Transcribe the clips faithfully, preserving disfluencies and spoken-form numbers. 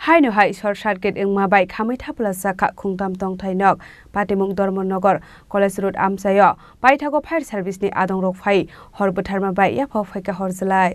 Haino hai short circuit wngma bai khamwi thapla chakha khungtam tongthai nok Patimung Dharmanagar College Road amchaio paithago fire service ni adongrok phai hor bwtharma bai yaphao phaikha hor jwlai.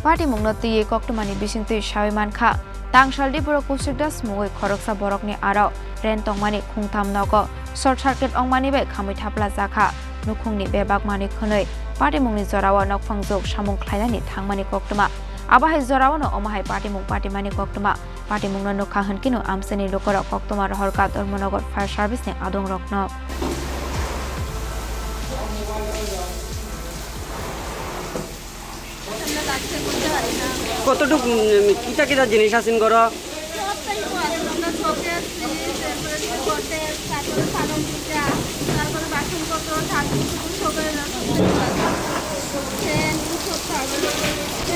Patimungno twiwi koktwmani bisingtwi sawi mankha. Tangsaldi borok Kushik Das mungwi khoroksa borokni aro rent tongmani khungtham nogo short circuit wngmani bai khamwi thapla jakha. Nukhungni bebak manwi khwnwi patimungni jorao nokphang juk samung khlainani thangmani koktwma. Abo hai jorao no omo hai patimung patimani koktwma. Patimungno nukha hwnkhe no amchaini lukurok koktwma rohorkha Dharmanagar Fire Service ni adongrokno. কতটুক, উম, কিতা কিতা জিনিস আছেন ঘরো? সব টাইপও আছে, আমরা শোকেস, ফ্রিজ, এরপরে হচ্ছে গডরেজ, তারপরে পালং দুইটা, তারপরে বাসনপত্র, ঠাকুর, সব টাইপও আছে। ফ্যান, সব আছে।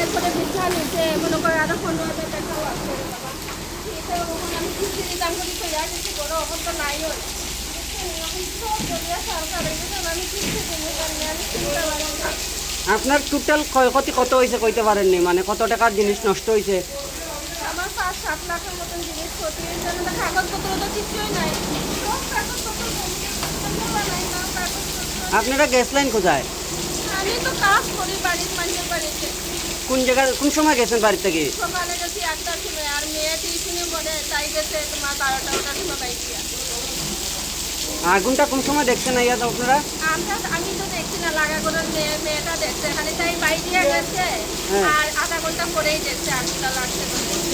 এরপরে বিছনা নিচে মনে করে আরো পনেরো হাজার টাকাও আছে। এটা ওখানে আমি কিস্তি দিতাম করি, তো আর কিছু বড় অবস্থা নাই ওর। এখন সব দরিয়া সরকার, এই জন্য আমি কিস্তি দিতে পারি না, আমি চিন্তা পারি না। আপনার টোটাল ক্ষয়ক্ষতি কত হয়েছে কইতে পারেননি? মানে কত টাকার জিনিস নষ্ট হয়েছে? আমার পাঁচ সাত লাখের মতন জিনিস ক্ষতি হয়েছে, আমাদের কাগজপত্র তো কিছুই নাই। সব কাগজপত্র জমিয়ে দিতে পারা নাই, না কাগজপত্র। আপনারা গেছিলেন কোথায়? আমি তো কাজ করি বাড়ির মানুষের বাড়িতে। কোন জায়গা, কোন সময় গেছেন বাড়ি থেকে? সকালে গেছি আটটার সময়, আর মেয়ে টিউশনে পড়ে, তাই গেছে তোমার বারোটা ওটার সময় বাইকে। আগুনটা কোন সময় দেখছেন আইয়া তো আপনারা? আমরা, আমি তো দেখছি না, লাগা করার মেয়ে, মেয়েটা দেখছে, খালি তাই বাইরে গেছে, হ্যাঁ। আর আধা ঘন্টা পরেই দেখছে আগুনটা লাগছে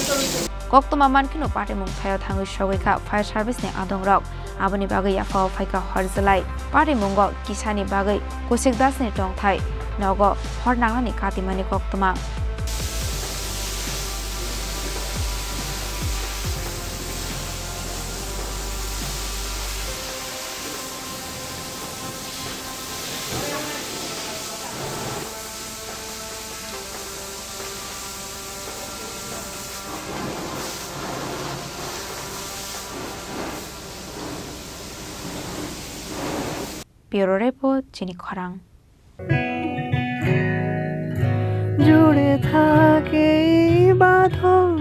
বলে। Koktwma mankheno patimung thaio thangwi sogwi kha fire service ni adongrok. Aboni bagwi yaphao phaikha hor jwlai. Parimungo kisani bagwi Kushik Das ni tongthai nogo hor nangnani katimani koktwma. Bureau Report, Chini Khorang. জুড়ে থাকে এই বাঁধন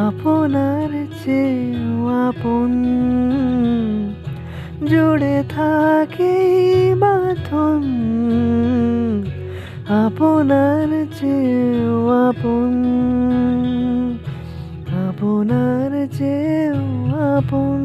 আপনার চেয়েও আপন। জুড়ে থাকে এই বাঁধন আপনার চেয়েও আপন, আপনার চেয়েও আপন।